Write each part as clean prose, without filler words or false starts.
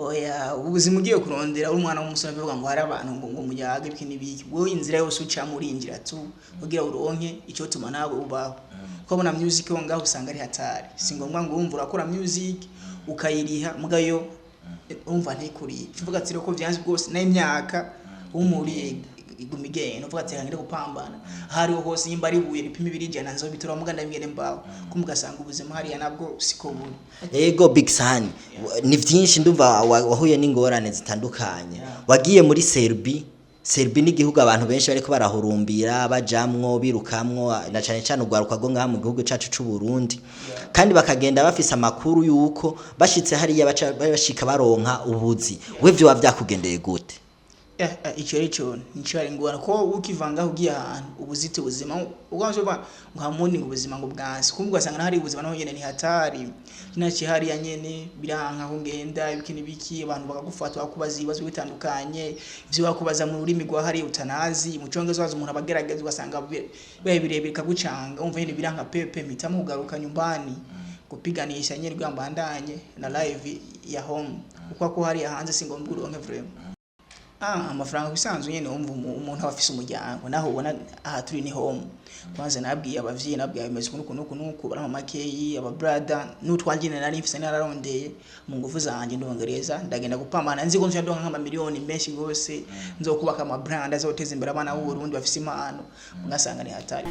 Oya, ubuzima ugiye kurondera uri umwana w'umusore bivuga ngo hari abantu ngo muyage ibiki n'ibiki, wowe inzira yose ucamo urinjira tu kugira uronke icyo tuma nawe ubaho. Kuko ubona music yo ngaho usanga ari hatari, si ngombwa ngo wumva urakora music ukayiriha mugayo umva ntikuriye, uvuga ati reko vyanze rwose n'imyaka umuriye iguma igenda, uvuga ati ngire gupambana ahariho hose, nimba ari ibuye ripima ibiri 100 nzobitora muga ndabingene mbaho, kumva ugasanga ubuzima hariya nabwo siko buri. Ego Big Sun, ni vyinshi ndumva wahuye n'ingorane zitandukanye. Wagiye muri Serbie. Serbie ni igihugu abantu benshi bariko barahurumbira bajamwo birukamwo, na cane cane urwaruka rwo ngaha mu gihugu cacu c'u Burundi, kandi bakagenda bafise amakuru yuko bashitse hariya baca bashika baronka ubuzi. We vyoba vyakugendeye gute? Ico rero nico ari ingorane, ko ukivanga ugiye ahantu ubuzite ubuzima ubwo ngo hamundi ngo ubuzima ngo bwanse, kumva ugasanga hari ubuzima naho nyene ni hatari, kinaci hariya nyene biranka ko ngenda ibiki n'ibiki, abantu bakagufata bakubaza ibibazo bitandukanye, ivyo bakubaza mu rurimi rwa hariya utanazi, mu congereza waza umuntu abagerageza ugasanga bibaye birebire bikagucanga, umva nyene biranka pepe, mpitamo kugaruka nyumbani gupiganisha nyene kugira mbandanye na live ya home, kuko ko hariya hanze si ngombwa uronke vraiment. Amafaranga bisanzwe nyene wumva umuntu aba afise umuryango, naho ubona aha turi ni home. Kwanza nabwiye abavyeyi, nabwiye bimeze uku nuku nuku, barampa makeyi aba brother n'utwanje nari mfise nararondeye mu nguvu zanje ndongereza, ndagenda gupambana nzi ko nzoca ndonka nk'amamiliyoni menshi gose, nzokubaka ama brand azoteza imbere abana b'u Burundi bafise impano, ugasanga ni hatari.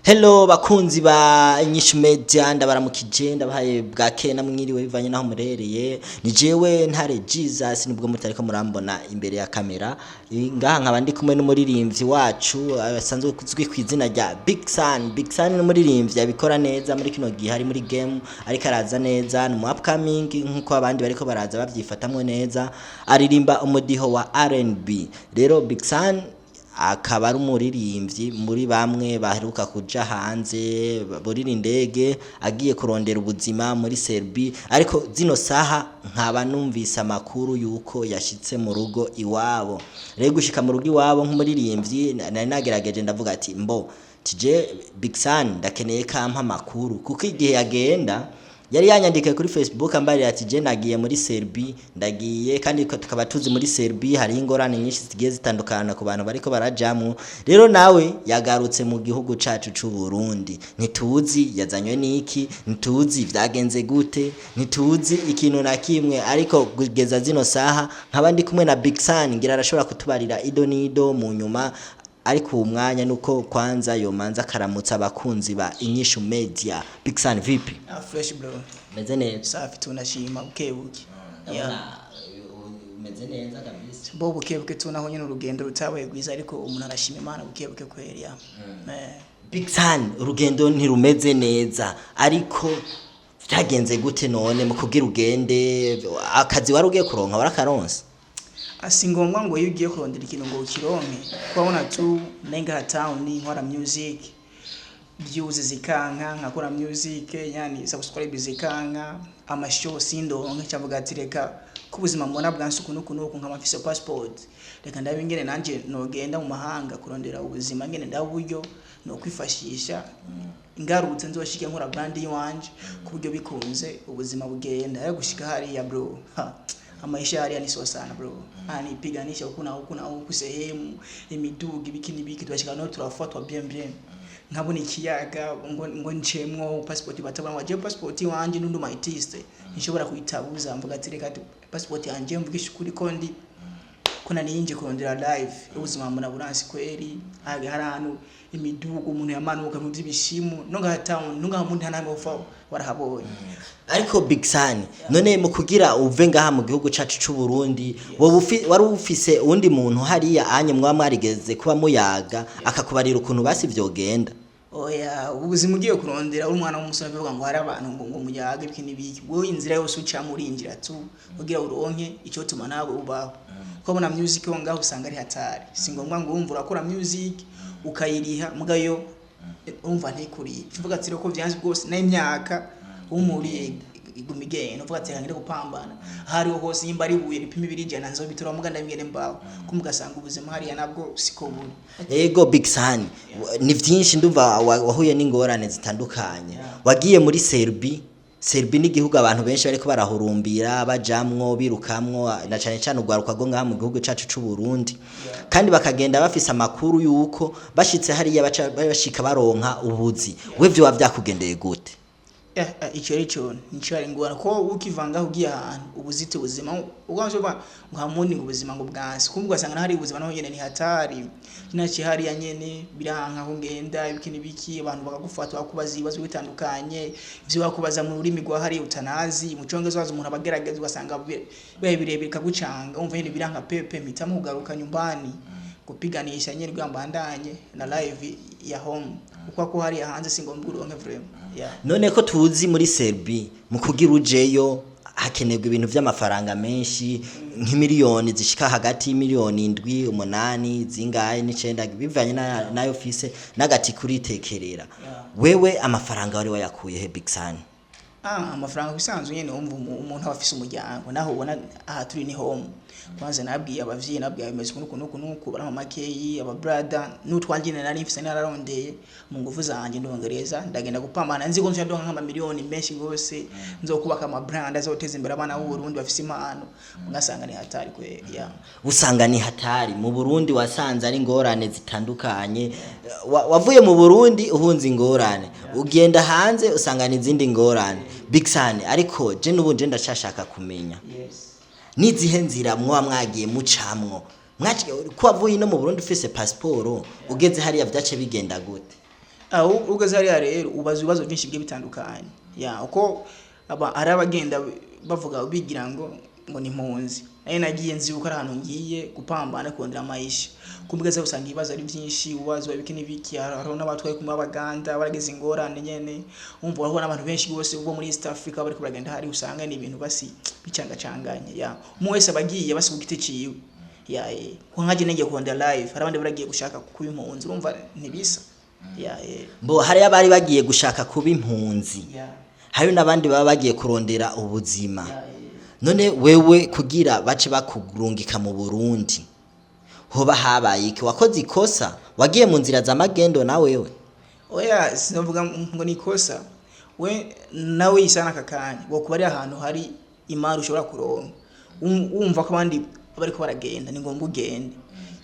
Hello bakunzi ba Inyishu Media, ndabaramukije, ndabahaye bwake namwiriwe bivanye naho murereye. Ni jewe Ntare Jesus, nubwo mutariko murambona imbere ya kamera ngaha, nkaba ndi kumwe n'umuririmbyi wacu asanzwe uzwi ku izina rya Big Sun. Big Sun ni umuririmbyi abikora neza muri kino gihe, ari muri game ariko araza neza, ni umu upcoming nkuko abandi bariko baraza bavyifatamwo neza, aririmba umudiho wa R&B. Rero Big Sun akaba ari umuririmbyi muri bamwe baheruka kuja hanze burira indege agiye kurondera ubuzima muri Serbie, ariko zino saha nkaba numvise amakuru yuko yashitse mu rugo iwabo. Rero gushika mu rugo iwabo nk'umuririmbyi, nari nagerageje ndavuga ati mbo tije Big Sun ndakeneye kampa amakuru, kuko igihe yagenda yari yanyandikiye kuri Facebook ambarira ati je nagiye muri Serbie, ndagiye, kandi tukaba tuzi muri Serbie hari ingorane nyinshi zigiye zitandukana ku bantu bariko barajamwo. Rero nawe yagarutse mu gihugu cacu c'u Burundi, ntituzi yazanywe niki, ntituzi vyagenze gute, ntituzi ikintu na kimwe, ariko kugeza zino saha nkaba ndi kumwe na Big Sun, ngira arashobora kutubarira ido n'ido mu nyuma, ariko uwo mwanya nuko kwanza yomanza akaramutsa abakunzi ba Inyishu Media. Big Sun, vipi? Fresh bro. Meze neza. Safi, tunashima bukebuke. Yeah. Umeze neza kabisa. Bo bukebuke tu, naho nyene urugendo rutabaye rwiza, ariko umuntu arashima Imana bukebuke kweri ya. Big Sun, urugendo ntirumeze neza, ariko vyagenze gute none mu kugira ugende? Akazi wari ugiye kuronka warakaronse? Si ngombwa ngo iyo ugiye kurondera ikintu ngo ukironke, kubabona tu nenga town nkora music views zikanka, nkakora music yani subscribe zikanka, amashow sindonke, cyavuga ati reka ko ubuzima mbona bwanse uku nuku nuku, nkaba mfise passport, reka ndabe ingene nanje nogenda mu mahanga kurondera ubuzima, ngene ndabe uburyo no kwifashisha, ngarutse nzoshike nkora brand yiwanje ku buryo bikunze ubuzima bugenda. Ariko gushika hariya bro, ha, amaisha hariya ni sawa sana bro, anipiganisha huku na huku na huku, sehemu imiduga ibiki n'ibiki, turashika no turafatwa bien bien, nkabona ikiyaga ngo ncemwo passport batabona waje passport wanje n'undi mu artiste nshobora kuyitabuza, mvuga ati reka passport yanje mvugisha ukuri ko ndi ko nari nje kurondera live, ubuzima mbona buransi kweri. Hari ahantu imiduga umuntu yamanuka mu by'ibishimu no ngaha town no ngaha mundi nta ufa warahabonye. Ariko Big Sun, none mu kugira uve ngaha mu gihugu cacu c'u Burundi, wowe wari ufise uwundi muntu hariya anye mwaba mwarigeze kuba muyaga akakubarira ukuntu basi vyogenda? Oya, ubuzima ugiye kurondera uri umwana w'umusore bivuga ngo hari abantu ngo muyage ibiki n'ibiki, wowe inzira yose ucamo urinjira tu kugira uronke icyo tuma nawe ubaho. Kuko ubona music yo ngaho usanga ari hatari, si ngombwa ngo wumva urakora music ukayiriha mugayo umva ntikuriye, uvuga ati reko vyanze rwose n'imyaka umuriye Iguma igenda uvuga ati ngire gupambana ahariho hose, nimba ari ibuye ripima ibiri 100 nzobitura, muga ndabigene mbaho kumbe ugasanga ubuzima hariya nabwo siko buri. Ego Big San, ni vyinshi ndumva wahuye n'ingorane zitandukanye. Wagiye muri Serbie. Serbie ni igihugu abantu benshi bariko barahurumbira, bajamwo, birukamwo, na cane cane urwaruka rwo ngaha mu gihugu cacu c'u Burundi, kandi bakagenda bafise amakuru yuko bashitse hariya baca bashika baronka ubuzi. We vyoba vyakugendeye gute? Ico rero nico ari ingorane, ko ukivanga ugiye ahantu ubuzite ubuzima ugamije uvuga ngo hamundi ngo ubuzima ngo bwanse, kumbe ugasanga hari ubuzima naho nyene ni hatari. Naciye hariya nyene biranka aho ngenda, ibiki n'ibiki, abantu bakagufata bakubaza ibibazo bitandukanye, ivyo bakubaza mu rurimi rwa hariya utanazi, mu congereza waza umuntu abagerageza ugasanga bibaye birebire bikagucanga, umva nyene biranka pepe, mpitamo kugaruka nyumbani kupiganisha nyene kugira mbandanye na live ya home, kuko ko hariya hanze si ngombwa uronke vraiment, yeah. None ko tuzi muri Serbie mu kugira ujeyo hakenerwa ibintu vy'amafaranga menshi, nk'imiliyoni zishika hagati y'imiliyoni 7, 8, zingahe n'icenda, bivanye nayo ufise n'agati kuritekerera, wewe amafaranga wari wayakuye he, Big San? Ah, amafaranga bisanzwe nyene wumva umuntu aba afise umuryango, naho ubona aha turi ni home. Kwanza nabwiye abavyeyi, nabwiye bimeze uku nuku nuku, barampa makeyi, aba brother n'utwanje nari mfise nararondeye mu nguvu zanje, ndongereza ndagenda gupambana, nzi ko nzoca ndonka nk'amamiliyoni menshi gose, nzokubaka ama brand azoteza imbere abana b'u Burundi bafise impano, ugasanga ni hatari kwe, yeah. Usanga ni hatari mu Burundi, wasanze ari ingorane zitandukanye. Wavuye mu Burundi uhunze ingorane, ugenda hanze usanga ni izindi ngorane. Big San, ariko je n'ubu je ndacashaka kumenya nizihe nzira mwoba mwagiye mucamwo. Ko wavuye ino mu Burundi ufise pasiporo, ugeze hariya vyace bigenda gute? Aho ugeze hariya rero ubaza ibibazo byinshi bigiye bitandukanye, ya uko aba ari abagenda bavuga bigira ngo ni impunzi. Nayo nagiye nzi yuko ari ahantu ngiye gupambana kurondera amayisha, kumbe usanga ibibazo ari byinshi, ubazwa ibiki n'ibiki. Hariho n'abatwaye kumwe b'Abaganda baragize ingorane nyene, umva urahura n'abantu benshi bose bo muri East Africa bariko baragenda hari, usanga ni ibintu basi bicangacanganye, ya umwe wese abagiye basi ku giti ciwe, ya ko nkaje nagiye kurondera live, hari abandi baragiye gushaka kuba impunzi, urumva ntibisa, ya. Mbo hariya bari bagiye gushaka kuba impunzi, ya hari n'abandi baba bagiye kurondera ubuzima. ya. None wewe kugira bace bakurungika mu Burundi hoba habaye iki? Wakoze ikosa? Wagiye mu nzira za magendo na wewe? Oya, sinavuga ngo ni ikosa. We nawe yisana aka kanya wokuba ari ahantu hari imari ushobora kuronka, wumva ko abandi bariko baragenda ni ngombwa ugende.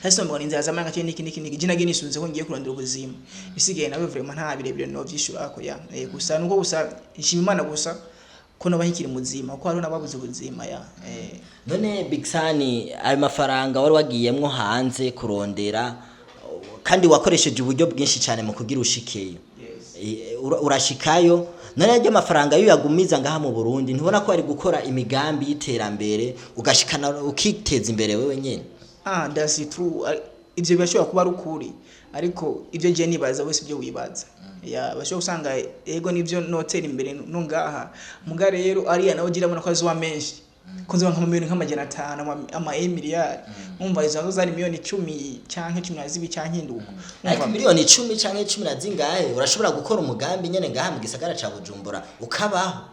Hasi ngo ni inzira z'amanga cyane niki niki niki, je nagiye nisunze ko ngiye kurondera ubuzima, bisigaye nawe vraiment nta birebire no vyishurako, ya gusa nuko gusa nshima Imana gusa ko noba nkikiri muzima, kuko hariho n'ababuze ubuzima, ya. None Big San, ayo mafaranga wari wagiyemwo hanze kurondera, kandi wakoresheje uburyo bwinshi cyane mu kugira ushikeyo, urashikayo, none aryo mafaranga yo yagumiza ngaha mu Burundi, ntubona ko ari gukora imigambi y'iterambere ugashikana ukiteza imbere wewe nyene? Ah, that's true. Ivyo birashobora kuba ari ukuri, ariko ivyo je nibaza wese ibyo wibaza, ya bashobora gusanga ego nivyo notera imbere no ngaha, muga rero ariya nawe gira abona ko azoba menshi, ko nzoba nka miliyoni nk'500 ama miliyari, umva izo nazo zari miliyoni 10 canke 12 canke induko. Ariko miliyoni 10 canke cumi na zingahe urashobora gukora umugambi nyene ngaha mu gisagara ca Bujumbura ukabaho.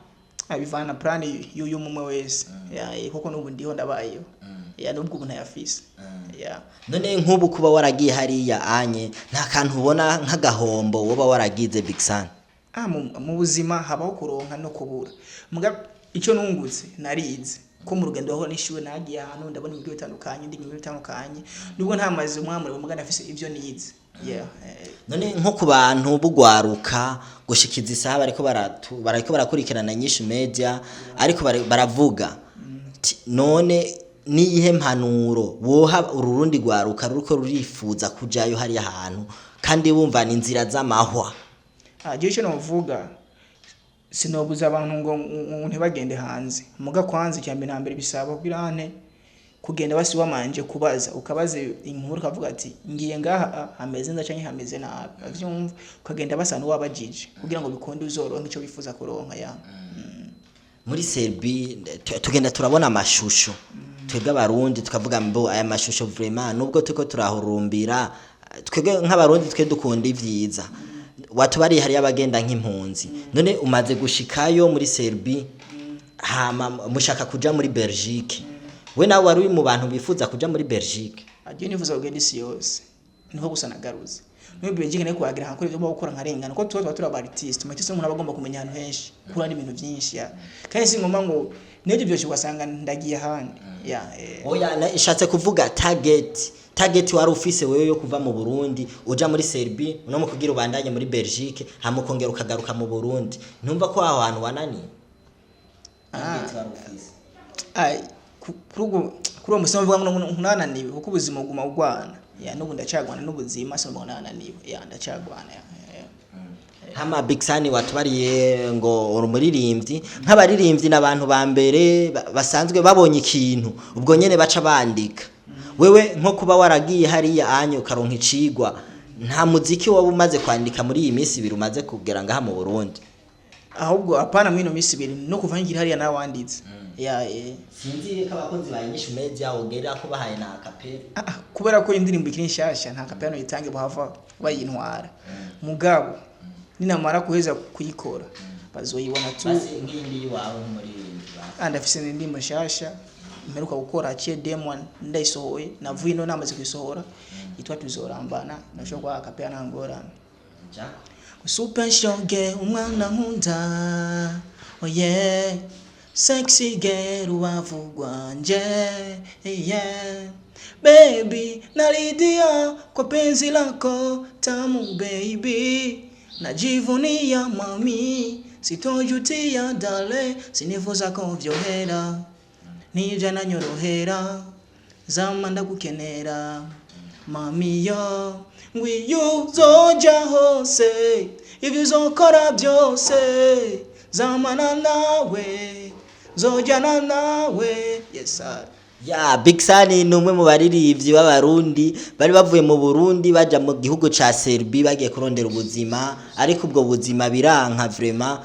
Bivana plan y'uyu mumwe wese, ya kuko n'ubu ndiho ndabayeho, ya nubwo ubu ntayafise, ya. None nk'ubu kuba waragiye hariya anye, nta kantu ubona nk'agahombo woba waragize, Big San? Ah, mu buzima habaho kuronka no kubura. Muga icyo nungutse, narize ko mu rugendo aho nishyuwe nagiye ahantu ndabona ibigo bitandukanye, ndi ibigo bitandukanye, nubwo nta mazi umwamure, muga nafise ivyo nize, yeah. None nko ku bantu bugwaruka gushikiza isaha bariko barakurikirana Nyinshi Media, ariko baravuga ti, none niyihe mpanuro woha ururundi rwaruka ruriko rurifuza kujayo hariya hantu kandi wumva ni inzira z'amahwa? Ah, jewe icyo novuga, sinobuza abantu ngo ntibagende hanze, muga kwanza icya mbere na mbere bisaba kugira ante kugenda basi wamanje kubaza, ukabaza inkuru, ukavuga ati ngiye ngaha hameze neza canke hameze nabi, avyumva, ukagenda basa n'uwabajije kugira ngo bikunde uzoronke ico wifuza kuronka, ya. Muri Serbie tugenda turabona amashusho, twebwe Abarundi tukavuga mbo aya mashusho vraiment, nubwo turiko turahurumbira, twebwe nk'Abarundi twe dukunda ivyiza. Watubariye hariyo abagenda nk'impunzi, none umaze gushikayo muri Serbie? Hama mushaka kuja muri Belgique. We nawe wari uri mu bantu bifuza kuja muri Belgique? Agiye nifuza kugenda isi yose, niho gusa nagaruze muri Belgique, nayo kuhagira nkakora ibyo gukora nkarengana, kuko tuba turi aba artiste. Mu artiste umuntu aba agomba kumenya ahantu henshi, gukura n'ibintu byinshi, ya. Kandi si ngombwa ngo n'ibyo byose ugasanga ndagiye ahandi, ya. Oya, ishatse kuvuga target wari ufise wewe yo kuva mu Burundi uja muri Serbie, no mu kugira ubandanye muri Belgique, hama ukongera ukagaruka mu Burundi, ntumva ko aho hantu wananiye? Target wari ufise. Ai, kuri uwo musi mvuga ngo ntananiwe, kuko ubuzima buguma ugwana, ya. N'ubu ndacagwana n'ubuzima, sinumva ngo nananiwe, ya, ndacagwana, ya. Hama Big Sani, watubariye ngo uri umuririmbyi. Nk'abaririmbyi n'abantu ba mbere basanzwe babonye ikintu ubwo nyene baca bandika. Wewe nko kuba waragiye hariya anye ukaronka icigwa, nta muziki waba umaze kwandika muri iyi minsi 2 umaze kugera ngaha mu Burundi? Ahubwo apana muri ino minsi 2, no kuva ngira hariya nawe wanditse, ya. Sinzi ko abakozi ba Inyishu Media wogera ko bahaye na acapella. Ah, kubera ko indirimbo ikiri nshasha, nta kapiyano yitange, buhava bayintwara. Mugabo ninamara kuheza kuyikora bazoyibona tu. Basi nk'indi yiwawe nk'umuririmbyi basi. Ah, ndafise indirimbo nshasha mperuka gukora, aciye demo ndayisohoye, navuye ino namaze kuyisohora, yitwa Tuzorambana. Nashobora kuba acapella, nta ngorane. Jako. Super shoge, umwana nkunda, oh yeah, sexy girl, rubavu rwanje, yeah, baby, nalidia kwa penzi lako tamu, baby, najivunia mami, sitojutia dale, sinifuza ko vyohera, nivyo nanyorohera, zama ndagukenera mami, yo ngwiyo uzoja hose, ibyo uzokora byose, zamana nawe, zojana nawe, yes sir. Ya, Big Sani ni umwe mu baririmbyi b'Abarundi bari bavuye mu Burundi baja mu gihugu ca Serbie, bagiye kurondera ubuzima, ariko ubwo buzima biranka. Vraiment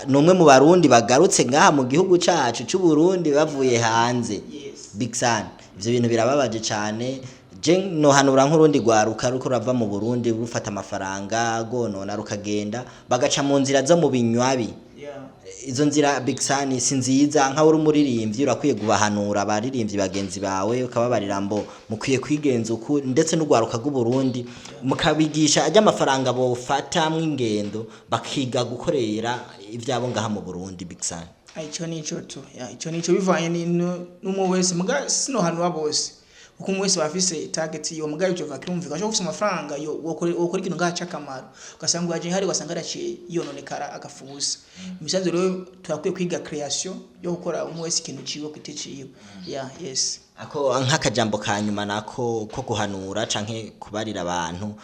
ni umwe mu Barundi bagarutse ngaha mu gihugu cacu c'u Burundi bavuye hanze. Yes. Big Sani, ivyo bintu birababaje cane. Je nohanura nk'urundi rwaruka ruko rurava mu Burundi rufata amafaranga gonona rukagenda, bagaca mu nzira zo mu binywabi. Izo nzira, Big Sani, si nziza. Nkaho uri umuririmbyi, urakwiye gubahanura abaririmbyi bagenzi bawe, ukababarira mbo mukwiye kwigenza uku, ndetse n'urwaruka rw'Uburundi mukabigisha ajya amafaranga bofata mw'ingendo, bakiga gukorera ivyabo ngaha mu Burundi, Big Sani. Ah, ico nico tu, ya, ico nico bivanye n'umwe wese, muga sinohanura bose, kuko umwe wese bafise target yo. Muga ivyo vakirumvika, ashobora gufisa amafaranga yo wokora ikintu ngaha c'akamaro, ugasanga waje hari, ugasanga araciye yononekara agafusa imisanzu. Rero turakwiye kwiga creation yo gukora, umwe wese ikintu ciwe ku giti ciwe, ya, yes. Ako nk'akajambo ka nyuma nako ko guhanura canke kubarira abantu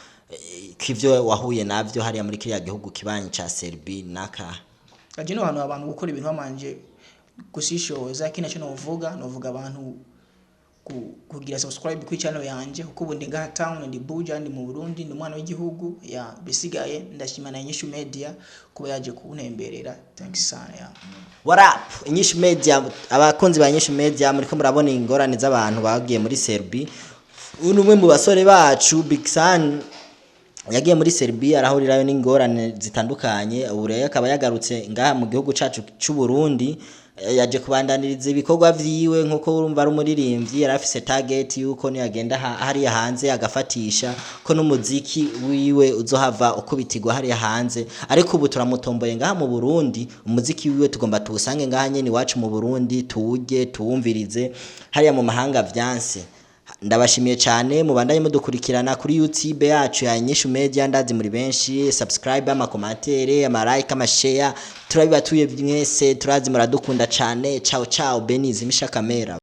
k'ivyo wahuye navyo hariya muri kiriya gihugu kibanyi ca Serbie naka? Aje no hantu abantu gukora ibintu bamanje gusishoza. Kina cyo novuga abantu kugira subscribe kuri channel yanje, kuko ubu ndi ngaha town, ndi Buja, ndi mu Burundi, ndi umwana w'igihugu, ya. Bisigaye ndashima na Inyishu Media kuba yaje kuntemberera. Thanks sana, ya. What up, Inyishu Media? Abakunzi ba Inyishu Media, muriko murabona ingorane z'abantu bagiye muri Serbie. Uyu ni umwe mu basore bacu, Big San, yagiye muri Serbia arahurirayo n'ingorane zitandukanye. Ubu rero akaba yagarutse ngaha mu gihugu cacu c'u Burundi. Yaje kubandaniriza ibikorwa vyiwe. Nkuko urumva ari umuririmbyi, yari afise target yuko niyagenda hariya hanze agafatisha ko n'umuziki wiwe uzohava ukubitirwa hariya hanze. Ariko ubu turamutomboye ngaha mu Burundi, umuziki wiwe tugomba tuwusange ngaha nyene iwacu mu Burundi, tuwurye, tuwumvirize. Hariya mu mahanga vyanse. Ndabashimiye cyane, mubandanye mudukurikirana kuri YouTube yacu ya Inyishu Media. Ndazi muri benshi, subscribe, ama commentaire, ama like, ama share, turabibatuye mwese, turazi muradukunda cyane. Ciao ciao. Benizi misha kamera.